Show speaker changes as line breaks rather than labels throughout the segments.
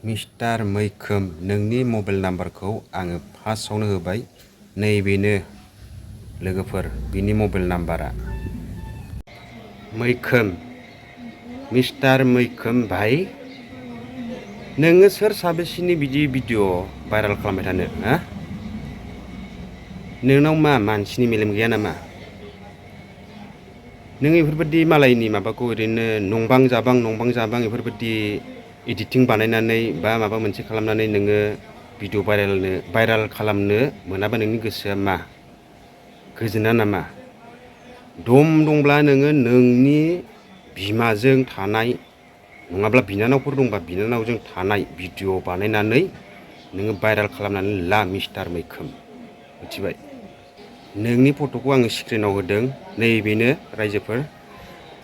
Mister मैखोम नोंनि mobile नाम्बारखौ आङो फार्स्टआवनो होबाय। नैबेनो लोगोफोर बिनि मबाइल नाम्बारा। मैखोम मिस्टार मैखोम भाई, नोङो सोर साबेसेनि बिदि भिडिअ भाइराल खालामबाय थानो हा? नोंनाव मा मानसिनि मेलेम गैया नामा? नों बेफोरबायदि मालायनि माबाखौ ओरैनो नंबां जाबां बेफोरबायदि एडिटिं बानायनानै बा माबा मोनसे खालामनानै नोङो भिडिअ भाइराल खालामनो मोनाबा नोंनि गोसोआ मा गोजोना नामा? दम दंब्ला नोङो नोंनि बिमाजों थानाय नङाब्ला बिनानावफोर दंबा बिनानावजों थानाय भिडिअ बानायनानै नोङो भाइराल खालामनानै ला मिस्टार मैखोम, मिथिबाय? नोंनि फट'खौ आङो स्क्रिनाव होदों। नैबेनो रायजोफोर,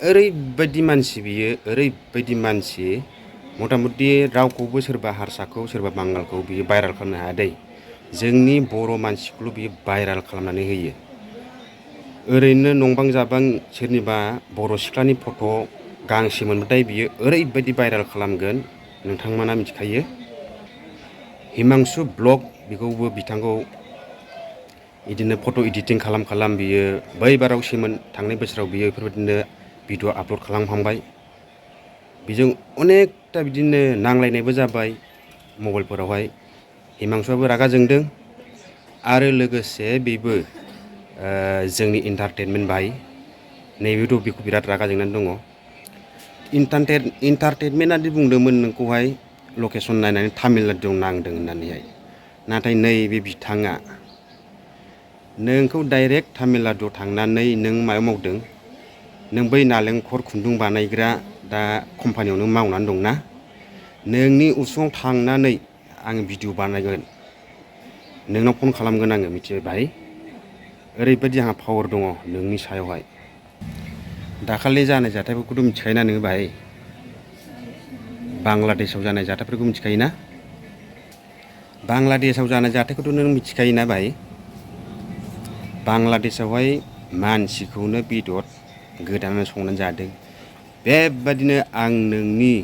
ओरैबायदि मानसि बियो, ओरैबायदि मानसि मथा मथि रावखौबो सोरबा हारसाखौ सोरबा बांगालखौ बियो भाइराल खालामनो हाया दै। जोंनि बर' मानसिखौल' बियो भाइराल खालामनानै होयो। ओरैनो नंबां जाबां सोरनिबा बर' सिख्लानि फट' गांसे मोनबाथाय बियो ओरैबायदि भाइराल खालामगोन नोंथांमोना मिथिखायो। हिमांशु ब्लग बेखौबो बिथांखौ बिदिनो फट' इडिटिं खालाम बियो बै बारावसोमोन थांनाय बोसोराव बियो बेफोरबायदिनो भिडिअ आपल'ड खालामखांबाय। बेजों अनेकथा बिदिनो नांलायनायबो जाबाय मबाइलफोरावहाय। हिमांशुआबो रागा जोंदों आरो लोगोसे बेबो जोंनि इन्टारटेनमेन्ट भाई नैबेथ' बेखौ बिराद रागा जोंनानै दङ। इन्टारटेनमेन्टआदि बुंदोंमोन नोंखौहाय लकेसन नायनानै तामिलनाडुआव नांदों होननानैहाय, नाथाय नैबे बिथाङा नोंखौ डाइरेक्ट तामिलनाडुआव थांनानै नों मायाव मावदों? नों बै नालेंखर खुन्दुं बानायग्रा दा कम्पानियावनो मावनानै दंना? नोंनि उसुङाव थांनानै आङो भिडिअ बानायगोन, नोंनाव फन खालामगोन आङो, मिथिबाय भाई? ओरैबायदि आंहा पावार दङ नोंनि सायावहाय। दाखालि जानाय जाथायफोरखौथ' मिथिखायोना नोङो भाई? बांलादेशआव जानाय जाथायफोरखौ मिथिखायोना? बांलादेशआव जानाय जाथायखौथ' नों मिथिखायोना भाई? बांलादेशआवहाय मानसिखौनो बेदर गोदानानै संनानै जादों। बेबादिनो आं नोंनि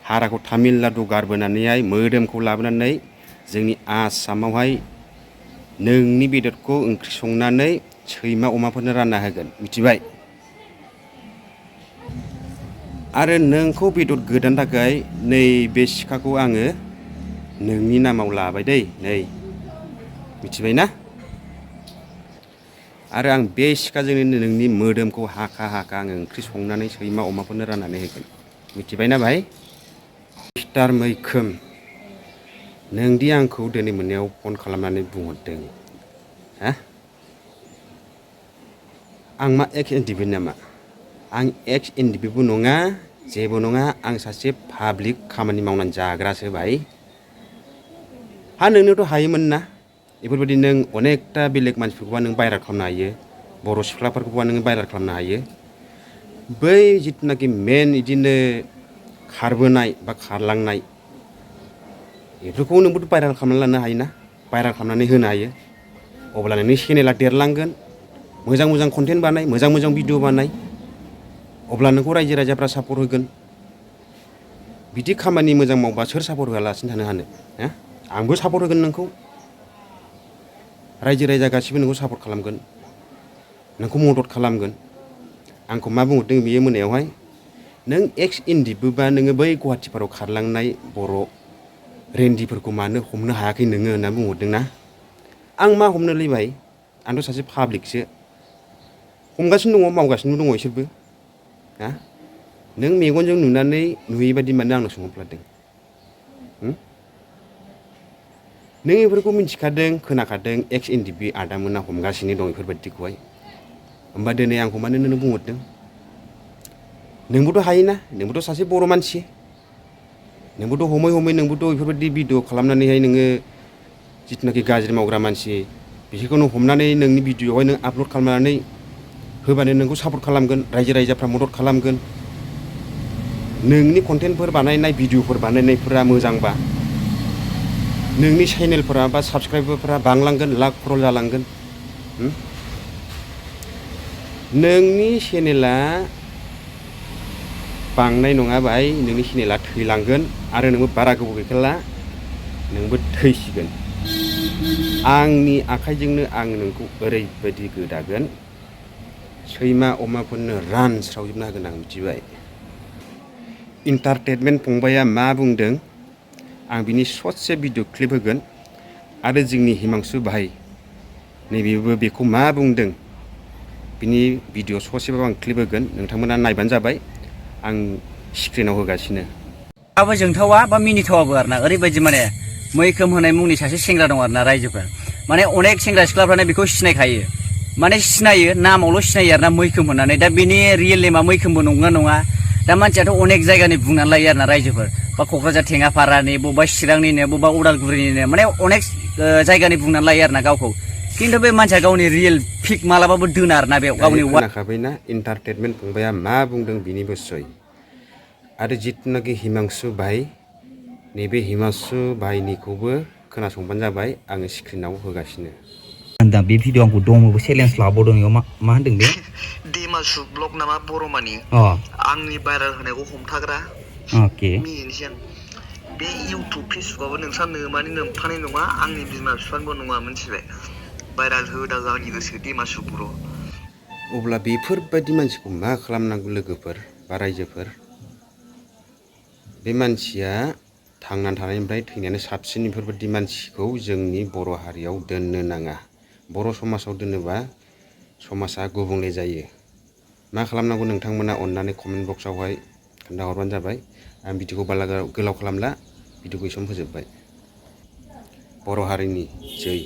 हाराखौ तामिलनाडु गारबोनानैहाय मोदोमखौ लाबोनानै जोंनि आसामावहाय नोंनि बेदरखौ ओंख्रि संनानै सैमा अमाफोरनो रानना होगोन, मिथिबाय? आरो नोंखौ बेदर गोदानो थाखाय नैबे सिखाखौ आङो नोंनि नामाव लाबाय दै, नै मिथिबायना? आरो आं बे सिखाजोंनो नोंनि मोदोमखौ हाखा आङो ओंख्रि संनानै सैमा अमाफोरनो राननानै होगोन, मिथिबायना भाई? मिस्टार मैखोम, नोंदि आंखौ दिनै मोनायाव फन खालामनानै बुंहरदों, हा? आं मा एक्स एनटिभि नामा? आं एक्स एनटिभिबो नङा, जेबो नङा। आं सासे पाब्लिक खामानि मावनानै जाग्रासो भाई। हा, नोंनोथ' हायोमोन ना बेफोरबायदि नों अनेकथा बेलेग मानसिफोरखौबा नों भाइराल खालामनो हायो, बर' सिख्लाफोरखौबा नोङो भाइराल खालामनो हायो। बै जिथुनाखि मेन बिदिनो खारबोनाय बा खारलांनाय बेफोरखौ नोंबोथ' भाइराल खालामनानै लानो हायोना, भाइराल खालामनानै होनो हायो। अब्ला नोंनि चेनेला देरलांगोन। मोजां कन्टेन्ट बानाय, मोजां भिडिअ बानाय, अब्ला नोंखौ रायजो राजाफ्रा सापर्ट होगोन। बिदि खामानि मोजां मावबा सोर सापर्ट होआलासिनो थानो हानो? हा? आंबो सापर्ट होगोन नोंखौ। रायजो राजा गासिबो नोंखौ सापर्ट खालामगोन, नोंखौ मदद खालामगोन। आंखौ मा बुंहरदों बियो मोनायावहाय? नों एक्स एनटिभिबा नोङो बै गुवाहाटिफोराव खारलांनाय बर' रेन्डिफोरखौ मानो हमनो हायाखै नोङो होनना बुंहरदोंना? आं मा हमनोलै भाई? आंथ' सासे पाब्लिकसो। हमगासिनो दङ, मावगासिनो दङ इसोरबो। हा? नों मेगनजों नुनानै नुयैबायदि मानो आंनाव सोंहरफ्लादों? नों बेफोरखौ मिथिखादों, खोनाखादों, एक्स एनटिभि आदामोना हमगासिनो दं बेफोरबायदिखौहाय। होमबा दिनै आंखौ मानो नों बुंहरदों? नोंबोथ' हायोना, नोंबोथ' सासे बर' मानसि। नोंबोथ' हमै नोंबोथ' बेफोरबायदि भिडिअ खालामनानैहाय नोङो जिथुनाखि गाज्रि मावग्रा मानसि बिसोरखौनो हमनानै नोंनि भिडिअ'आवहाय नों आपल'ड खालामनानै होबानो नोंखौ सापर्ट खालामगोन, रायजो राजाफ्रा मदद खालामगोन। नोंनि कन्टेन्टफोर बानायनाय भिडिअफोर बानायनायफोरा मोजांबा नोंनि चेनेलफोरा बा साबसक्राइबारफोरा बांलांगोन, लाख खरल जालांगोन। नोंनि चेनेला बांनाय नङा भाई नोंनि चेनेला थैलांगोन आरो नोंबो बारा गोबाव गैखाला नोंबो थैसिगोन आंनि आखाइजोंनो आं नोंखौ ओरैबायदि गोदागोन सैमा अमाफोरनो रानस्रावजोबना होगोन आं मिथिबाय इन्टारटेनमेन्ट फंबाया मा बुंदों आं बिनि ससे भिडिअ क्लिप होगोन आरो जोंनि हिमांशु भाई नैबेबो बेखौ मा बुंदों बिनि भिडिअ ससेबाबो आं क्लिप होगोन नोंथांमोना नायबानो जाबाय आं स्क्रिनाव होगासिनो
आबो जोंथावा बा मिनिथावाबो आरोना ओरैबायदि माने मैखोम होनाय मुंनि सासे सेंग्रा दं आरोना रायजोफोर माने अनेक सेंग्रा सिख्लाफ्रानो बेखौ सिनायखायो माने सिनायो नामावल' सिनायो आरोना मैखोम होननानै दा बिनि रियेल नेमा मैखोमबो नंगौना नङा दा मानसियाथ' अनेक जायगानि बुंनानै लायो आरोना रायजोफोर बा क'क्राझार टेङापारानि बबेबा चिरांनिनो बबेबा उदालगुरिनिनो माने अनेक जायगानि बुंनानै लायो आरोना गावखौ खिन्थु बे मानसिया गावनि रियेल पिक मालाबाबो दोना आरोना बे गावनि
खोनाखाबायना इन्टारटेनमेन्ट फंबाया मा बुंदों बिनि बिसय आरो जिथुनाखि हिमांशु भाई नैबे हिमांशु भाईनिखौबो खोनासंबानो जाबाय आङो स्क्रिनाव होगासिनो
दा बे भिडिअ आंखौ दमबो चेलेन्ज लाबावदों इयाव मा होनदों बे
डिमासु ब्लग नामा बर'मानि आंनि भाइरेल होनायखौ हमथाग्रा
अके
मिनिनोसै आं बे इउटुब फेसबुकआबो नोंस्रा नोमानि नोमफानाय नङा आंनि बिमा बिफानिबो नङा मिथिबाय भाइरेल होदा आंनि गोसो डिमासु बर'
अब्ला बेफोरबायदि मानसिखौ मा खालामनांगौ लोगोफोर बा रायजोफोर बे मानसिया थांनानै थानायनिफ्राय थैनायानो साबसिन बेफोरबायदि मानसिखौ जोंनि बर' हारियाव दोननो नाङा बर' समाजाव दोनोबा समाजा गुबुंले जायो मा खालामनांगौ नोंथांमोना अननानै कमेन्ट बक्सआवहाय खोन्थाहरबानो जाबाय आं भिडिअखौ बारा गोलाव खालामला भिडिअखौ एसेयावनो फोजोबबाय बर' हारिनि जै